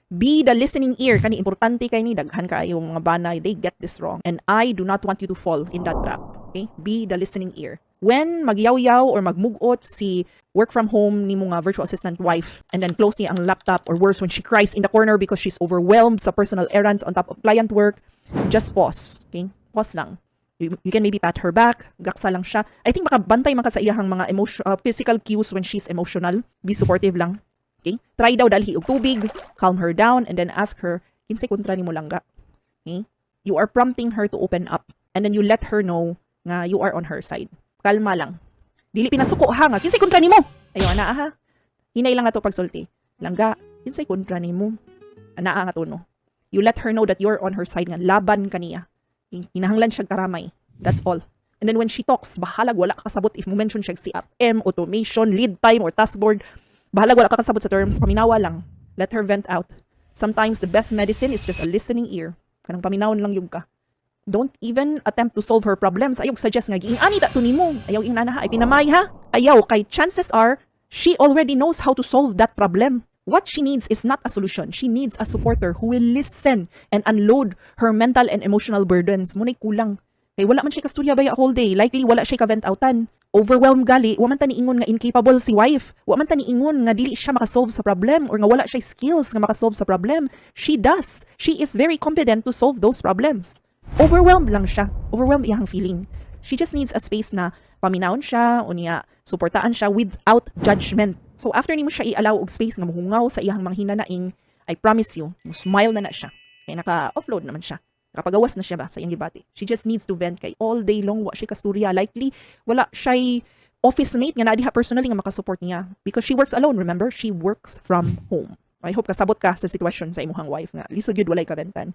Be the listening ear. Kani importante kay ni, daghan kaayo mga bana, they get this wrong. And I do not want you to fall in that trap. Okay? Be the listening ear. When magyaw-yaw or magmugot si work from home ni nga virtual assistant wife and then close niya ang laptop, or worse, when she cries in the corner because she's overwhelmed sa personal errands on top of client work, just pause. Okay? Pause lang. You can maybe pat her back, gaksa lang siya. I think makabantay man ka sa iyahang mga emotion, physical cues when she's emotional. Be supportive lang. Okay? Try daw dalhi og tubig, calm her down, and then ask her, "Kinsay kontra nimo, langga?" Okay? You are prompting her to open up and then you let her know nga you are on her side. Kalma lang. Dili pinasuko ha nga, "Kinsay kontra nimo?" Ayaw ana ha. Hinay lang nato pagsulti. "Langga, kinsay kontra nimo?" Anaa nga tono. You let her know that you're on her side, nga laban kaniya. Kinahanglan siya karamay. That's all. And then when she talks, bahalag wala ka kasabot if mo mention siya CRM, automation, lead time, or task board. Bahalag wala ka kasabot sa terms, paminawa lang. Let her vent out. Sometimes the best medicine is just a listening ear. Kanang paminawon lang gyud ka. Don't even attempt to solve her problems. Ayaw suggest nga, "Giing-ani ta to nimo." Ayaw ingana ha, ay pinamay ha. Ayaw, kay chances are, she already knows how to solve that problem. What she needs is not a solution. She needs a supporter who will listen and unload her mental and emotional burdens. Mao na'y kulang. Kay wala man siya kasturya baya whole day. Likely wala siya ka-vent outan. Overwhelmed gali, wa man ta niingon nga incapable si wife. Wa man ta niingon nga dili siya makasolve sa problem or nga wala siya skills nga makasolve sa problem. She does. She is very competent to solve those problems. Overwhelmed lang siya. Overwhelmed iyang feeling. She just needs a space na paminawon siya o niya suportaan siya without judgment. So after nimo siya i-allow og space nga muhungaw sa iyang mga hinanaing, I promise you, mo smile na na siya. Kay naka-offload naman siya. Nakapagawas na siya ba sa iyang gibati. She just needs to vent kay all day long wa siya kasturya. Likely wala siya office mate nga naa diha personally nga makasupport niya because she works alone. Remember, she works from home. I hope kasabot ka sa sitwasyon sa imuhang wife nga lisod gyud walay kabentan.